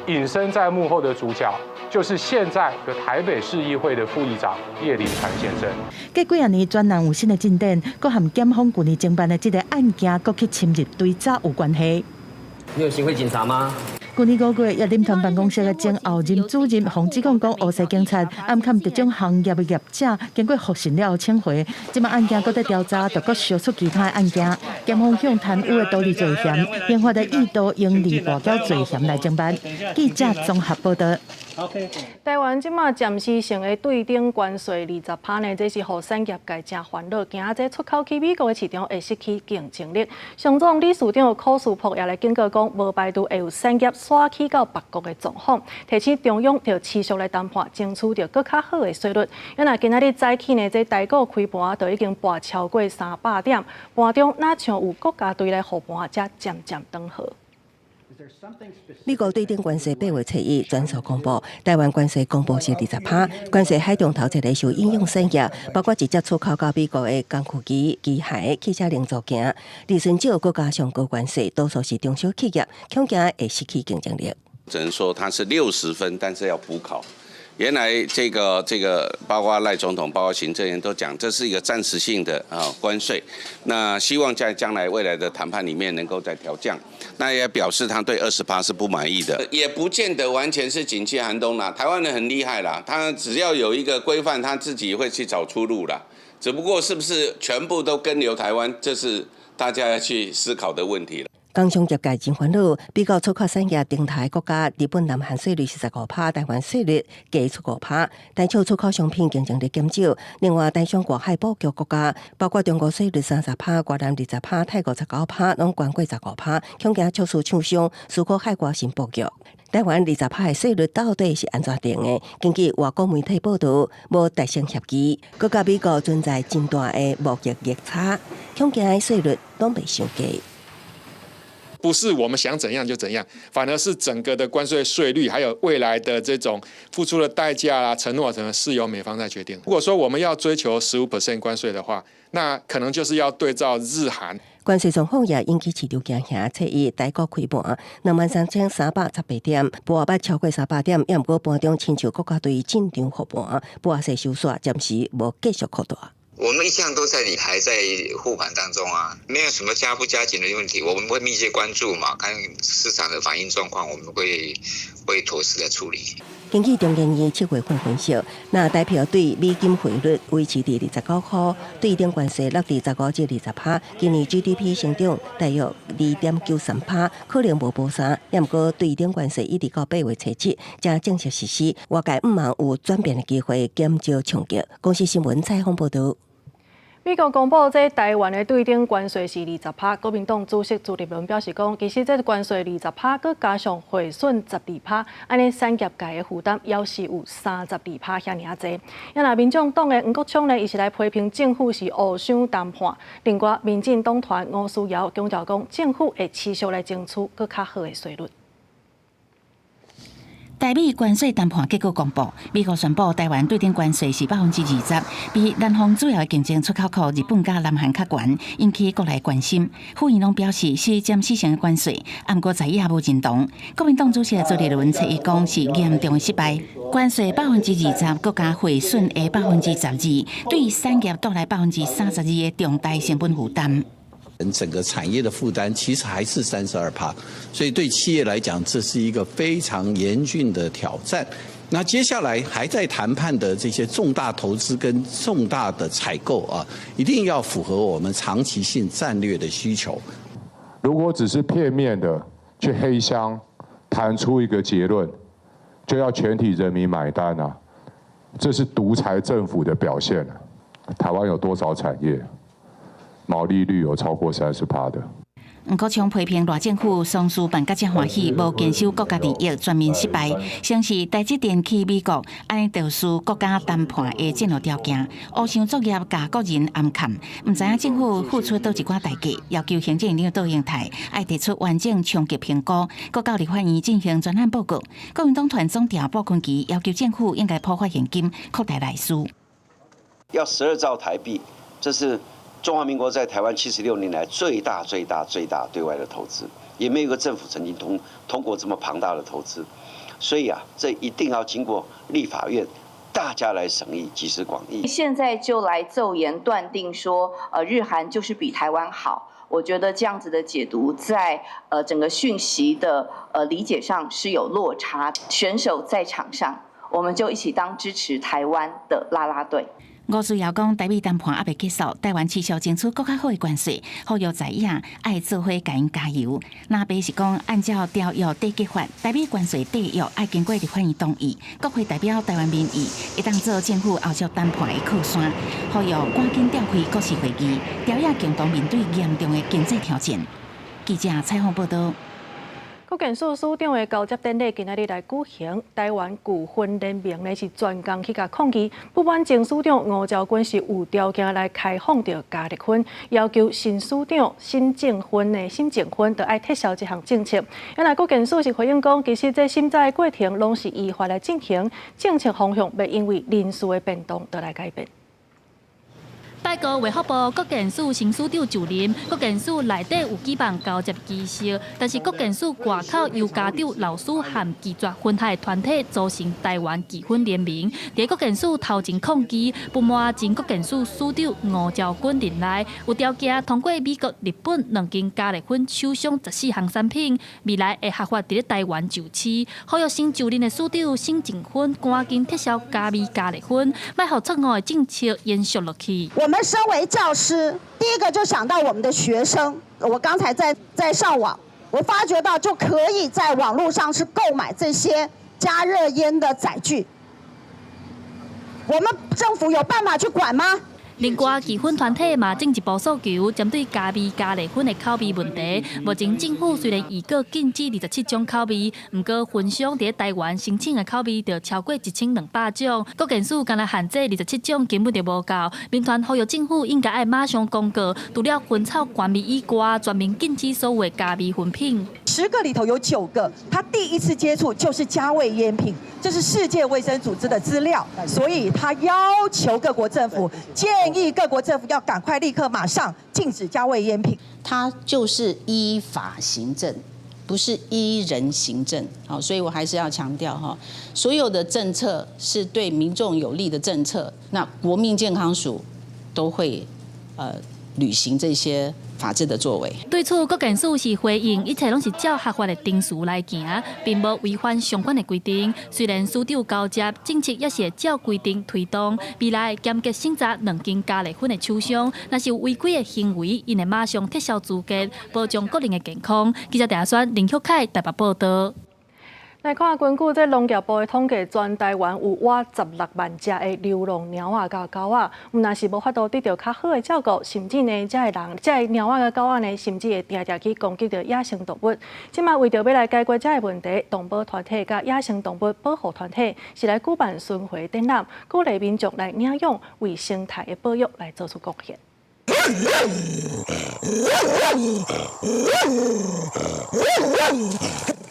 隱身在幕後的主角，就是現在的台北市議會的副議長葉林傳先生。過幾仔年，專案有新的進展，閣和檢方舊年偵辦的這個案件，閣去深入追查有關係。你有行賄警察嗎？舊年5月，葉林團辦公室的前後任主任馮志剛講，烏西警察暗崁特種行業的業者，經過複審了後請回，這馬案件閣在調查，就閣燒出其他的案件。檢方向貪污的獨立罪嫌，刑法的意圖盈利跋筊罪嫌來偵辦。記者綜合報導。台灣這馬暫時性的對等關稅20%呢，這是予產業界誠煩惱，驚這出口去美國的市場會失去競爭力。商總理事長柯書博也來警告講，無排除會有產業徙去到別國的狀況，提醒中央著持續來談判，爭取著閣較好的稅率。因為今仔日早起呢，這台股開盤就已經跋超過300點，盤中若像有國家隊來護盤，才漸漸轉好。美國對等關稅8月7日全數公布，台灣關稅公布是20%，關稅海中頭一个受影響產業，包括直接出口到美國的工具機、機械、汽車零組件，利潤少，閣加上高關稅，多數是中小企業，恐驚會失去競爭力。只能說它是60分，但是要補考。原來這個包括賴總統、包括行政院都講，這是一個暫時性的啊關稅。那希望在將來未來的談判裡面能夠再調降。那也表示他對20%是不滿意的，也不見得完全是景氣寒冬啦。台灣人很厲害啦，他只要有一個規範，他自己會去找出路啦。只不過是不是全部都根留台灣，這是大家要去思考的問題了。工商業界真煩惱，比較出口產業頂頭國家，日本、南韓稅率是15%，台灣稅率加出5%，台廠出口商品競爭力減少。另外，台商外海布局國家，包括中國稅率30%，越南20%，泰國19%，攏懸過15%，恐驚促使廠商思考海外新布局。台灣二十趴的稅率到底是按怎定的？根據外國媒體報導，無達成協議，閣佮美國存在真大的貿易逆差，恐驚稅率攏袂傷低。不是我們想怎樣就怎樣，反而是整個的關稅稅率，還有未來的這種付出的代價啦、承諾什麼，是由美方在決定。如果說我們要追求15% 關稅的話，那可能就是要對照日韓。關稅狀況也引起市場驚嚇，初一台股開盤23,318點，波捌超過300點，也毋過盤中親像國家隊進場護盤，波勢收煞，暫時無繼續擴大。我們一向都在理還在護盤當中啊，沒有什麼加不加緊的問題，我們會密切關注嘛，看市場的反應狀況，我們會妥適的處理。根據中研院7月份分析，若台票對美金匯率維持佇29塊，對等關稅落佇15至20%，今年 GDP 成長大約2.93%，可能無補三。也毋過對等關稅一直到8月7日才正式實施，外界毋茫有轉變的機會，減少衝擊。公視新聞採訪報導。美國公布這台灣的對等關稅是20%，國民黨主席朱立倫表示講，其實這關稅二十趴，閣加上匯損12%，按呢產業界的負擔猶是有32%遐爾濟。啊，若民眾黨的黃國昌呢，伊是來批評政府是烏相談判。另外，民進黨團吳思瑤強調講，政府會持續來爭取閣較好的稅率。台美關稅談判結果公布，美國宣布台灣對等關稅是20%，比南方主要的競爭出口國日本佮南韓較懸，引起國內關心。府院攏表示是暫時性的關稅，毋過在野也無認同。國民黨主席朱立倫初一講是嚴重的失敗，關稅二十%，閣加匯損的12%，對產業帶來32%的重大成本負擔。整個產業的負擔其實還是32%，所以對企業來講，這是一個非常嚴峻的挑戰。那接下來還在談判的這些重大投資跟重大的採購啊，一定要符合我們長期性戰略的需求。如果只是片面的去黑箱談出一個結論，就要全體人民買單啊！這是獨裁政府的表現啊！台灣有多少產業毛利率有超過30%的？黃國昌批評賴政府喪事辦甲遮歡喜，無堅守國家利益，全面失敗。先是台積電去美國，按呢就輸國家談判的進入條件，烏箱作業共國人暗崁，毋知影政府付出佗一寡代價，要求行政院長杜英台愛提出完整衝擊評估，閣到立法院進行專案報告。國民黨團總召傅崐萁要求政府應該普發現金，擴大內需。要12兆台幣，這是中華民國在台灣76年來最大、最大、最大對外的投資，也沒有一個政府曾經通過這麼龐大的投資，所以啊，這一定要經過立法院大家來審議，集思廣益。現在就來驟言斷定說，日韓就是比台灣好，我覺得這樣子的解讀在整個訊息的理解上是有落差。選手在場上，我們就一起當支持台灣的啦啦隊。吳思瑤講，台美談判猶未結束，台灣持續爭取閣較好的關稅，呼籲在野愛做伙共𪜶加油。藍白是講，按照條約締結法，台美關稅締約愛經過立法院同意，國會代表台灣民意，會當做政府後續談判的靠山。呼籲趕緊召開國是會議，朝野共同面對嚴重的經濟挑戰。記者採訪報導。國健署署長的交接典禮今仔日來舉行，台灣拒薰聯盟呢是專工去共抗議，不滿前署長吳釗筠是有條件來開放著加熱薰，要求新署長沈正薰的沈正薰著愛撤銷這項政策。原來國健署是回應講，其實這審查的過程攏是依法來進行，政策方向袂因為人事的變動就來改變。拜五衛福部國健署新署長就任，國健署內底有舉辦交接儀式，但是國健署外口由家長、老師和拒絕薰害團體組成台灣拒薰聯盟，佇國健署頭前抗議，不滿前國健署署長吳釗筠任內有條件通過美國、日本兩間加熱薰廠商14項產品，未來會合法佇咧台灣上市。呼籲新就任的署長沈正薰趕緊撤銷加味加熱薰，莫予錯誤的政策延續落去。我們身為教師，第一個就想到我們的學生。我剛才在上網，我發覺到就可以在網絡上是購買這些加熱煙的載具。我們政府有辦法去管嗎？另外，拒薰團體嘛進一步訴求，針對加味加熱薰的口味問題，目前政府雖然預告禁止27種口味，毋過薰商佇台灣申請的口味就超過1200種，國健署干焦限制27種根本就無夠。民團呼籲政府應該愛馬上公告，除了薰草原味以外，全面禁止所有的加味薰品。 10個裡頭有9個，他第一次接觸就是加味煙品，這是世界衛生組織的資料，所以他要求各國政府，建議各國政府要趕快立刻馬上禁止加味煙品。他就是依法行政，不是依人行政。好，所以我還是要強調哈，所有的政策是對民眾有利的政策，那國民健康署都會履行這些法制的作為。對此，國健署是回應，一切攏是照合法的程序來行，並無違反相關的規定。雖然署長交接政策也是會照規定推動，未來嚴格審查兩間加熱薰的廠商，若是有違規的行為，𪜶會馬上撤銷資格，保障國人的健康。記者鄭宣林旭凱台北報導。來看，根據這農業部的統計，全台灣有倚16萬隻的流浪貓仔佮狗仔，毋但是無法度得著較好的照顧，甚至呢，這个人、這个貓仔佮狗仔呢，甚至會定定去攻擊著野生動物。這馬為著欲來解決這个問題，動保團體佮野生動物保護團體是來舉辦巡迴展覽，鼓勵民眾來領養，為生態的保育來做出貢獻。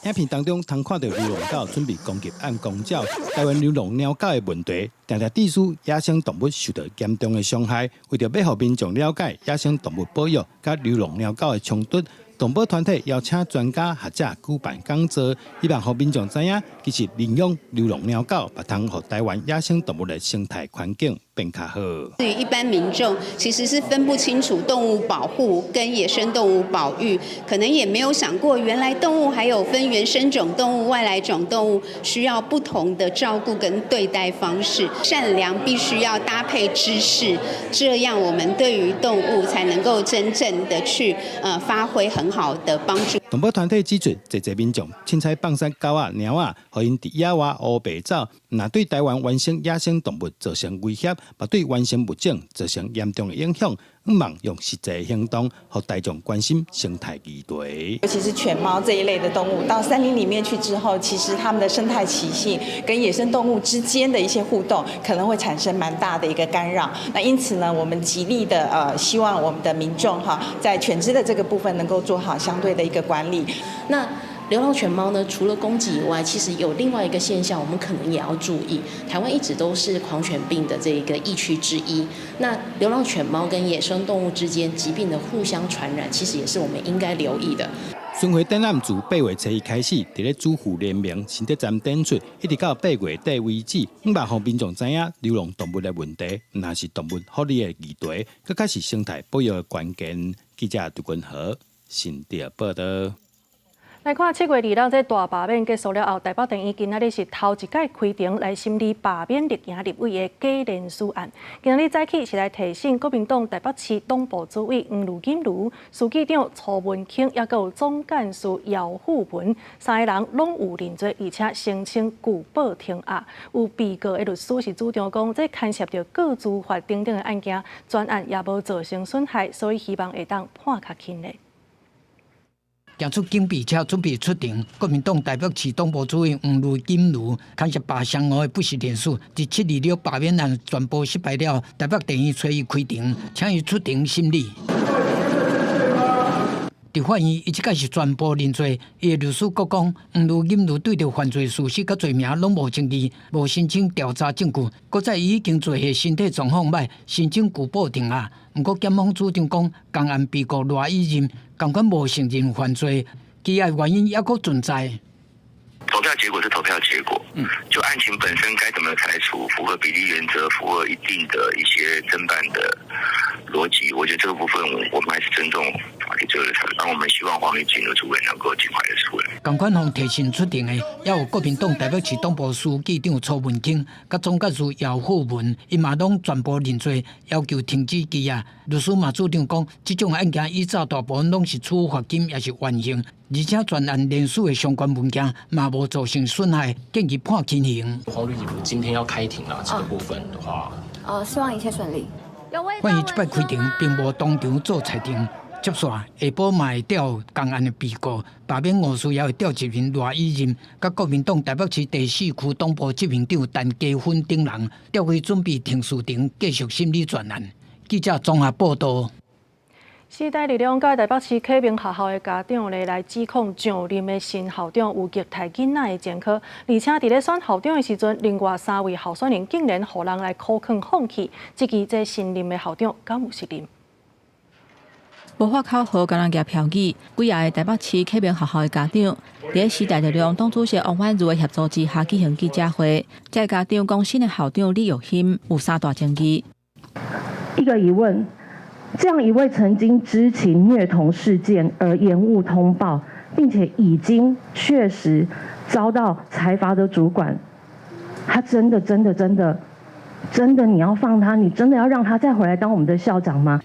影片當中，通看著流浪狗準備攻擊按公鳥。台灣流浪貓狗的問題，定定致使野生動物受到嚴重的傷害。為著欲予民眾了解野生動物保育佮流浪貓狗的衝突，動保團體邀請專家學者舉辦講座，希望予民眾知影，其實領養流浪貓狗，嘛通予台灣野生動物的生態環境變較好。對於一般民眾，其實是分不清楚動物保護跟野生動物保育，可能也沒有想過，原來動物還有分原生種動物、外來種動物，需要不同的照顧跟對待方式。善良必須要搭配知識，這樣我們對於動物才能夠真正的去發揮很好的幫助。動保團體指出，濟濟民眾凊彩放殺狗仔、貓仔，予𪜶佇野外烏白走，毋但對台灣原生野生動物造成威脅，嘛對原生物種造成嚴重的影響。向望用實際行動，予大眾關心生態議題。尤其是犬貓這一類的動物，到山林裡面去之後，其實它們的生態習性跟野生動物之間的一些互動，可能會產生蠻大的一個干擾。那因此呢，我們極力的希望我們的民眾哈，在犬隻的這個部分能夠做好相對的一個管理。那流浪犬貓呢，除了攻擊以外，其實有另外一個現象，我們可能也要注意。台灣一直都是狂犬病的這個疫區之一。那流浪犬貓跟野生動物之間疾病的互相傳染，其實也是我們應該留意的。巡迴展覽自8月初一開始，佇咧主婦聯盟新德站展出，一直到8月底為止。向望予民眾知影流浪動物的問題，毋但是動物福利的議題，閣較是生態保育的關鍵。記者杜君和新竹報道。來看7月2日這大罷免結束了後，台北地院今仔日是頭一擺開庭來審理罷免綠營立委的假連署案。今仔日早起是來提審國民黨台北市黨部主委黃呂錦茹、書記長蘇文清，抑閣有總幹事姚富文，三个人攏有認罪，而且聲稱拒報停押。有被告的律師是主張講，這牽涉著個資法等等的案件，全案也無造成損害，所以希望會當判較輕的。行出警備車準備出庭，國民黨台北市黨部主委黃呂錦茹牽涉罷雙五的不實連署，佇7/26罷免案全部失敗了，台北地院催伊開庭，請伊出庭審理。佇法院，伊這擺是全部認罪。伊的律師閣講，黃呂錦茹對著犯罪事實佮罪名攏無爭議，無申請調查證據。閣再伊已經做的身體狀況䆀，申請拒保庭啊。毋過檢方主張講，共案被告賴以任，仝款無承認犯罪，羈押原因猶閣存在。投票結果是投票結果，就案情本身該怎麼裁處，符合比例原則，符合一定的一些偵辦的邏輯，我覺得這個部分我們還是尊重法律最後的裁決。當我們希望黃呂錦茹主委能夠盡快的出來。仝款予提審出庭的，猶有國民黨台北市黨部書記長蘇文清，佮總幹事姚富文，𪜶嘛攏全部認罪，要求停止羈押。律師嘛主張講，這種案件以早大部分攏是處罰金，抑是緩刑，而且全案連署的相關文件嘛無造成損害，建議判輕刑。黃呂錦茹今天要開庭啦，這個部分的話，希望一切順利。法院這擺開庭並無當場做裁定，接續下晡嘛會調仝案的被告，罷免吳思瑤的召集人賴以任，佮國民黨台北市第四區黨部執行長陳家芬等人調去準備程序庭繼續審理全案。記者綜合報道。時代力量佮台北市啟明學校的家長咧來指控上任的新校長有虐待囡仔的前科，而且佇咧選校長的時陣，另外三位候選人竟然予人來苦勸放棄，質疑這新任的校長敢有責任？無發口號，共人舉標語，幾个台北市啟明學校的家長，佇咧時代力量黨主席王婉嫺的協助之下舉行記者會。這个家長講，新的校長李育興有三大爭議。一個疑問。這樣一位曾經知情虐童事件而延誤通報，並且已經確實遭到裁罰的主管，他真的真的真的真的你要放他，你真的要讓他再回來當我們的校長嗎？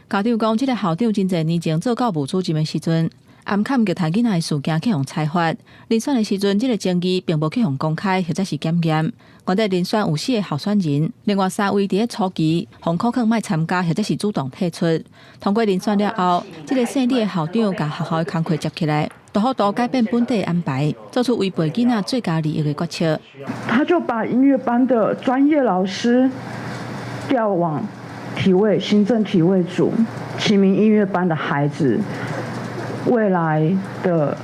家長講，這个校長真濟年前做教務主任的時陣，暗崁虐待囡仔的事件去予裁罰。遴選的時陣，這个爭議並無去予公開或者是檢驗。原底遴選有四个候選人，另外三位佇咧初期予苦勸莫參加，或者是主動退出。通過遴選了後，這个姓李的校長共學校的工課接起來，大幅度改變本底安排，做出違背囡仔最佳利益的決策。他就把音樂班的專業老師調往體衛行政體衛組，啟明音樂班的孩子未來的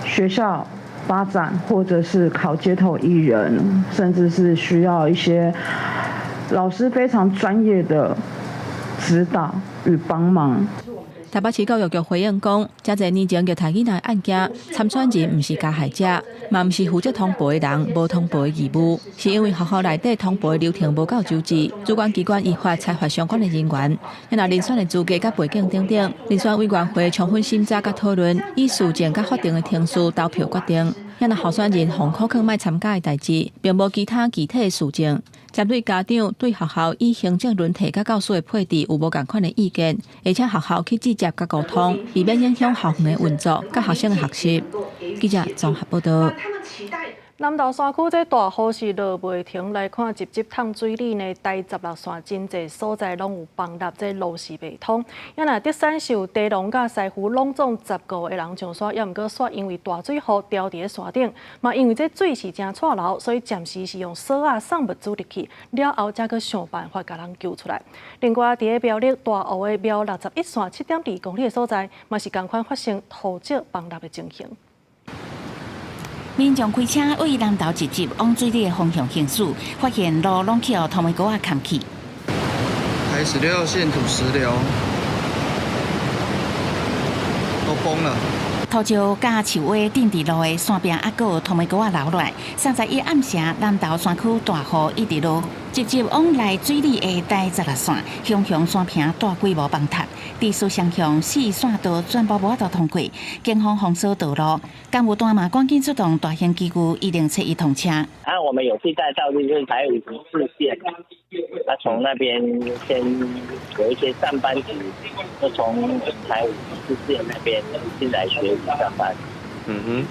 學校發展，或者是考街頭藝人，甚至是需要一些老師非常專業的指導與幫忙。台北市教育局回應講，遮濟年前虐待囡仔案件，參選人毋是加害者，嘛毋是負責通報的人，無通報的義務，是因為學校內底通報的流程無夠周至，主管機關依法裁罰相關的人員。若遴選的資格佮背景等等，遴選委員會充分審查佮討論，以事證佮法定的程序投票決定。若候選人予考勸莫參加的代誌，並無其他具體的事證。針對家長對學校以行政輪替佮教師的配置有無仝款的意見，而且學校去直接佮溝通，避免影響校園的運作佮學生的學習。記者綜合報道。南投山區這大雨是落袂停，來看直直淌水里呢，台十六線真濟所在攏有崩塌，這路是袂通。啊若德山是有地龍佮師傅攏總15個人上山，猶毋過煞因為大水雨牢佇咧山頂，嘛因為這水是誠掣流，所以暫時是用索仔送物資入去，了後才閣想辦法共人救出來。另外，佇咧苗栗大湖的苗61線7.2公里的所在，嘛是仝款發生土石崩塌的情形。民眾開車對南投集集往水里的方向行駛，發現路攏去予土木溝仔崁去。台16號線土石流都崩了。土石佮樹尾釘佇路的山壁，猶閣有土木溝仔流落來。31暗時，南投山區大雨一直落，直接往來水里的台十六線，雄雄山坪大規模崩塌，地勢雙向四線道全部無法度通過，警方封鎖道路，工務單嘛趕緊出動大型機具107通車。啊，我們有替代道路，就是台54線，他從那邊先有一些上班族，就從台54線那邊進來學習上班。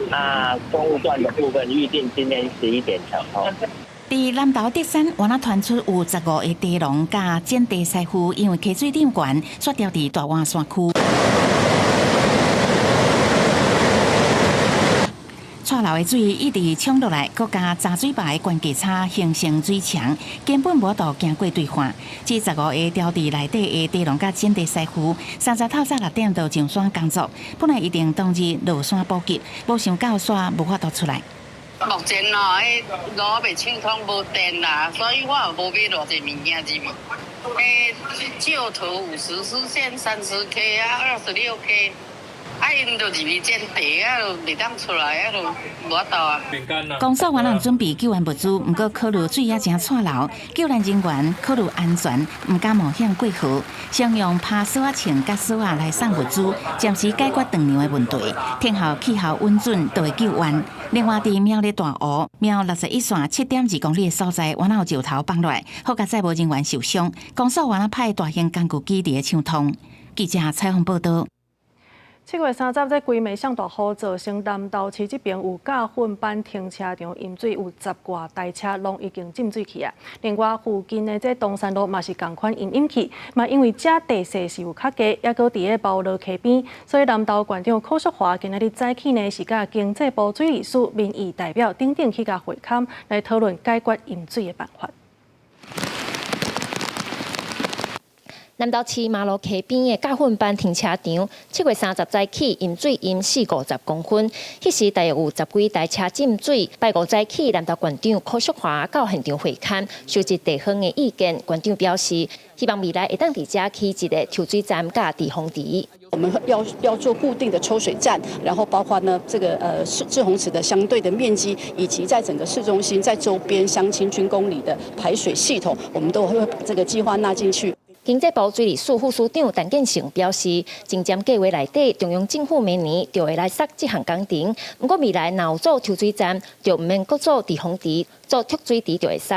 那公務段的部分預定今天11點搶通。佇南投德山，原來傳出有15個地農佮剪地師傅，因為溪水漲懸，煞牢佇大灣山區。掣流的水一直衝落來，閣佮閘水壩的懸架差形成水牆，根本無法度行過對岸。這15個牢佇內底的地農佮剪地師傅，30透早6點就上山工作，本來預定當日落山補給，無想到煞無法度出來。目前哦，彼路袂暢通，無電啦，所以我也無買偌濟物件入去。舊土54線30K 啊，26K。啊，𪜶就入去剪地啊，就袂當出來啊，就無法度啊。公所原來準備救援物資，毋過考慮水也誠掣流，救援人員考慮安全，毋敢冒險過河，先用爬索仔銃佮索仔來送物資，暫時解決斷糧的問題。天候氣候穩準，就會救援。另外，佇苗栗大湖苗61線7.2公里的所在，原來有石頭崩落來，好佳哉無人員受傷。公所原來派大型工具機佇咧搶通。記者採訪報道。7月30，這規暝上大雨，造成南投市這邊有教訓班停車場淹水，有十外台車攏已經浸水去啊。另外，附近的這東山路嘛是仝款淹淹去，嘛因為這地勢是有較低，猶閣佇咧包羅溪邊，所以南投縣長柯淑華今仔日早起呢，是佮經濟部水利署民意代表等等去共會勘來討論解決淹水的辦法。南投市馬路溪邊的教訓班停車場，7月30早起淹水淹四五十公分，彼時大約有十幾台車浸水。拜五早起，南投縣長柯淑華到現場會勘，收集地方的意見。縣長表示，希望未來會當佇遮起一个抽水站佮滯洪池。我們要做固定的抽水站，然後包括呢這個滯洪池的相對的面積，以及在整個市中心、在周邊鄉親軍公里的排水系統，我們都會把這個計劃納進去。經濟部水利署副署長陳建成表示，前瞻計劃內底，中央政府明年就會來設這項工程。毋過未來若有做抽水站，就毋免閣做滯洪池，做蓄水池就會使。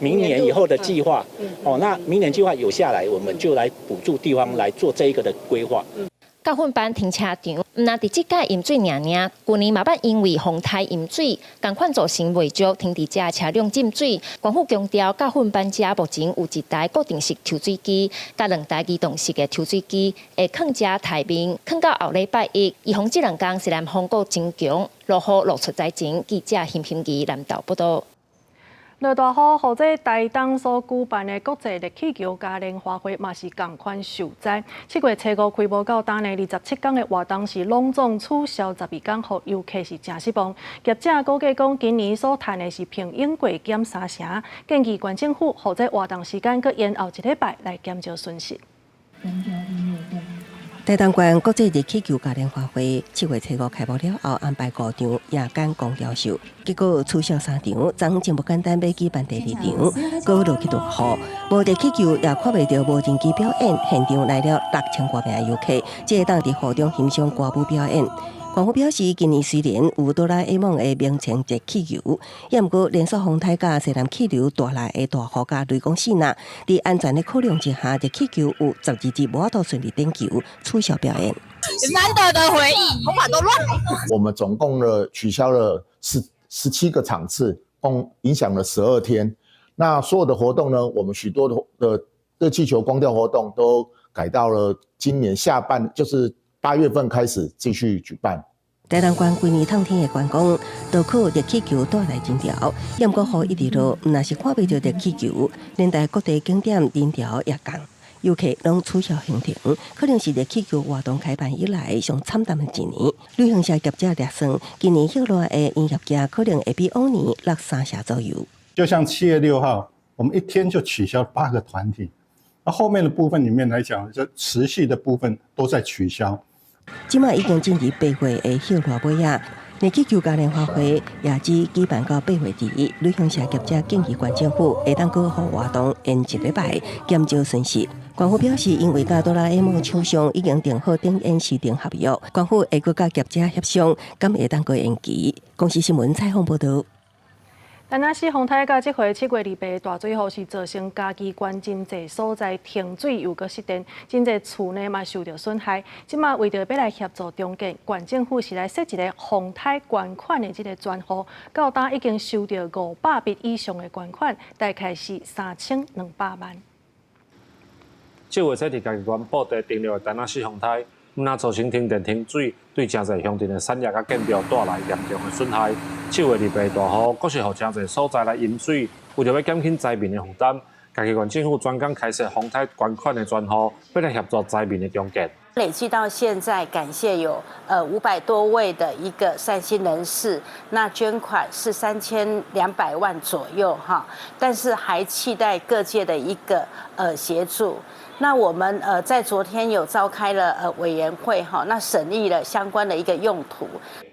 明年以後的計劃，哦，那明年計劃有下來，我們就來補助地方來做這一個的規劃。教訓班停車場，毋但佇這屆淹水爾爾，舊年嘛捌因為風颱淹水，仝款造成袂少停佇遮車輛浸水。縣府強調，教訓班遮目前有一台固定式抽水機，佮兩台移動式的抽水機，會囥遮待命，囥到後禮拜一。預防這兩工是南風閣真強，落雨露出災前，記者欣欣怡南投報道。落大雨，予這台東所舉辦的國際熱氣球嘉年華會嘛是仝款受災。7月初五開幕到今呢，27天的活動是攏總取消12天，予遊客是誠失望。業者估計講，今年所賺的是平永過減三成，建議縣政府予這活動時間閣延後一禮拜來減少損失。台東縣國際熱氣球嘉年華會7月初五開幕了後，安排五場夜間光雕秀，結果取消三場，昨真無簡單欲舉辦第二場，閣落去落雨，無熱氣球也看袂著無人機表演，現場來了6000多名遊客，這會當佇雨中欣賞歌舞表演。官府表示，今年雖然有哆啦 A 夢的明星熱氣球，也毋過連續風颱佮西南氣流帶來的大雨佮雷公爍爁，佇安全的考量之下，熱氣球有12日無法度順利點球，取消表演。難得的回憶，頭髮都亂了。我們總共呢取消了17個場次，共影響了12天。那所有的活動呢，我們許多的熱氣球光雕活動都改到了今年下半，就是8月份開始繼續舉辦。台南縣規年透天的觀光，都靠熱氣球帶來人潮。也毋過雨一直落，毋但是看袂著熱氣球，連帶各地景點人潮也降，遊客攏取消行程，可能是熱氣球活動開辦以來上慘淡的一年。旅行社業者略算，今年歇熱的營業額可能會比往年落三成左右。就像7月6號，我們一天就取消8個團體，那後面的部分裡面來講，就持續的部分都在取消。這馬已經進入8月的歇熱尾仔，熱氣球嘉年華會也只舉辦到8月底。旅行社業者建議縣政府會當閣予活動延一禮拜，減少損失。縣府表示，因為佮哆啦 A 夢廠商已經訂好展演時程合約，縣府會閣佮業者協商，敢會當閣延期。公視新聞採訪報導。田納西風颱佮這回7月28大水雨是造成嘉義縣真濟所在停水又閣失電，真濟厝呢嘛受著損害。這馬為著欲來協助重建，縣政府是來設一個風颱捐款的這个專戶，到今已經收著500筆以上的捐款，大概是3200萬。7月初佇嘉義縣布袋登陸的田納西風颱，毋但造成停電停水，對誠濟鄉鎮的產業佮建築帶來嚴重的損害。7月28大雨，閣是予誠濟所在來淹水，為著欲減輕災民的負擔，嘉義縣政府專工開設風颱捐款的專戶，欲來協助災民的重建。累計到現在，感謝有500多位的一個善心人士，那捐款是3200萬左右哈，但是還期待各界的一個協助。那我們在昨天有召開了委員會哈，那審議了相關的一個用途。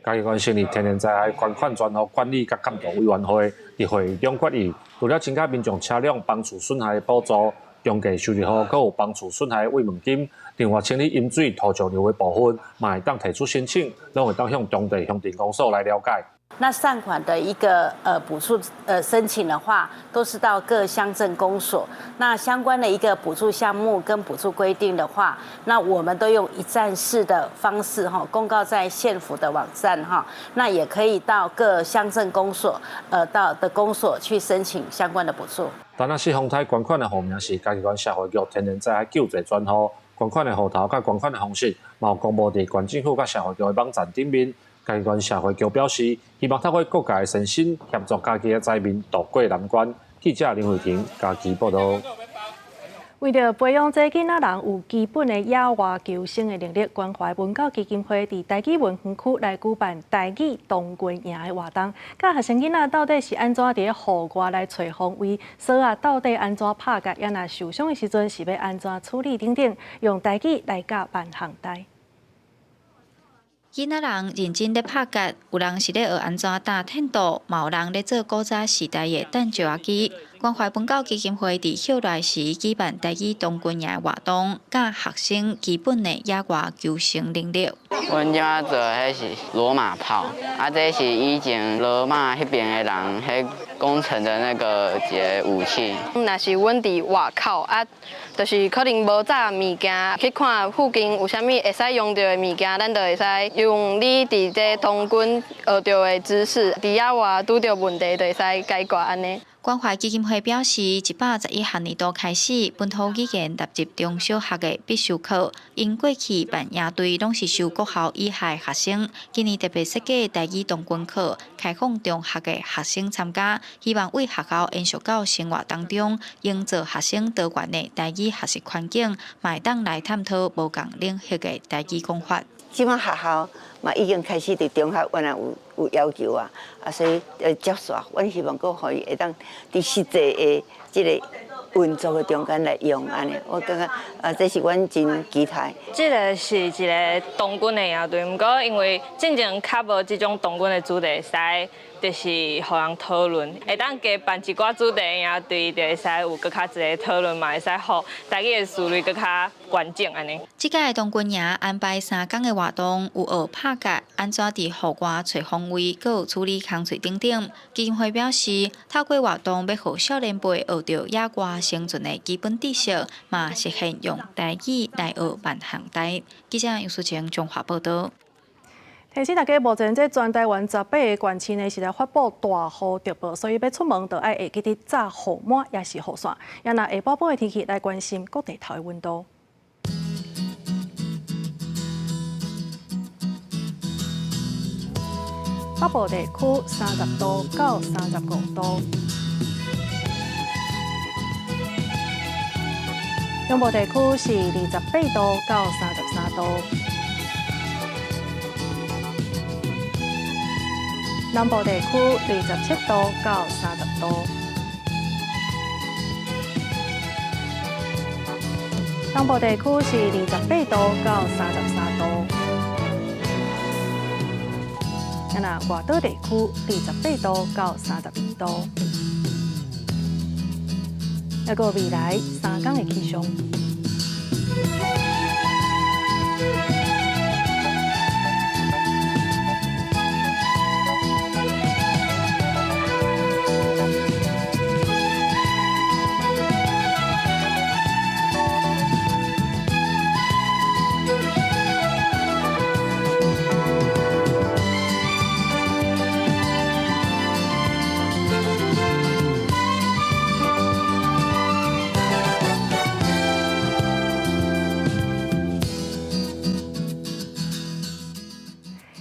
嘉義縣成立天然災害捐款專戶管理佮監督委員會，佇會議中決議，除了增加民眾車輛房厝損害的補助、重建修理予，閣有房厝損害的慰問金，另外清理淹水土石流的部分，嘛會當提出申請，攏會當向當地鄉鎮公所來了解。那善款的一個補助申請的話，都是到各鄉鎮公所。那相關的一個補助項目跟補助規定的話，那我們都用一站式的方式哈，公告在縣府的網站哈。那也可以到各鄉鎮公所到的公所去申請相關的補助。田納西風颱捐款的戶名是嘉義縣社會局天然災害救濟專戶，捐款的戶頭佮捐款的方式，嘛有公布佇縣政府佮社會局的網站頂面。嘉義縣社會局表示，希望透過各界的善心協助嘉義的災民渡過難關。記者林慧婷嘉義報導。為著培養這囡仔人有基本的野外求生的能力，關懷文教基金會佇台語文園區來舉辦台語童軍營的活動，教學生囡仔到底是按怎佇咧戶外來揣方位，索仔到底按怎拍結，啊若受傷的時陣是欲按怎處理等等，用台語來教萬項代。囡仔人認真咧拍結，有人是咧學按怎搭テント，嘛有人咧做古早時代的彈石仔機。關懷文教基金會佇歇熱時舉辦台語童軍營活動，教學生基本的野外求生能力。阮這馬做的彼是羅馬炮，啊，這是以前羅馬彼邊的人彼攻城的那個一个武器。若是阮佇外口啊，就是可能無紮物件，去看附近有啥物會使用著的物件，咱就會使用你佇這童軍學著的知識，佇野外拄著問題就會使解決按呢。關懷基金會表示，111學年度開始，本土語言納入中小學的必修課。𪜶過去辦營隊攏是收國校以下的學生，今年特別設計台語童軍課，開放中學的學生參加，希望為學校延續到生活當中，營造學生多元的台語學習環境，嘛會當來探討無仝領域的台語講法。這馬學校嘛已經開始佇中學原來有要求啊，啊所以接續，阮希望閣予伊會當佇實際的這个運作的中間來用按呢，我感覺啊，這是阮真期待。這个是一个童軍的營隊，毋過因為進前較無這種童軍的主題，使就是予人討論，會當加辦一寡主題營隊，就會使有閣較濟討論嘛，會使予台語的思維閣較完整按呢。這屆童軍營安排3工的活動，有學拍結，按怎佇戶外揣方位，閣有處理工序等等。基金會表示，透過活動欲予少年輩學著野外生存的基本知識，嘛實現用台語來學萬項台。記者楊淑晴綜合報導。提醒大家，目前這全台灣18個縣市呢是來發布大雨特報，所以欲出門就愛會記得紮雨帽抑是雨傘。也若下晡晡的天氣來關心各地頭的溫度。北部地區30度到35度，中部地區是28度到33度。南部地區27度到30度，東部地區是28度到33度，啊若外島地區28度到32度，抑閣未來3工的氣象。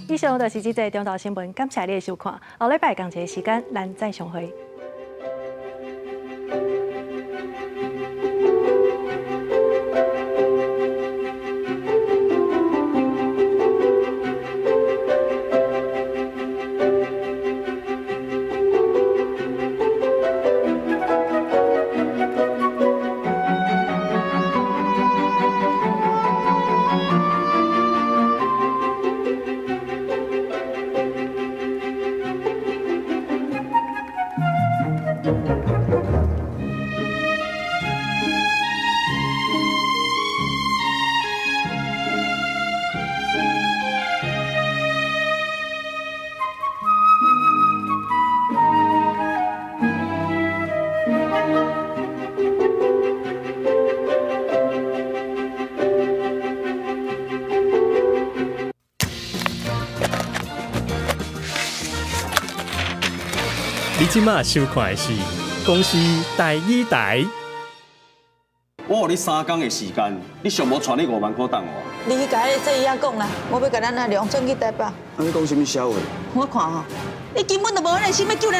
以上就是這節中晝新聞，感謝你的收看。後禮拜仝一个時間，咱再相會。你這馬收看的是公視台語台。我予你3工的時間，你上無揣你5萬塊轉我。你去共彼个細姨仔講啦，我欲共咱阿良轉去台北。啊，你講啥物痟話？我看吼，你根本就無彼个心欲救咱。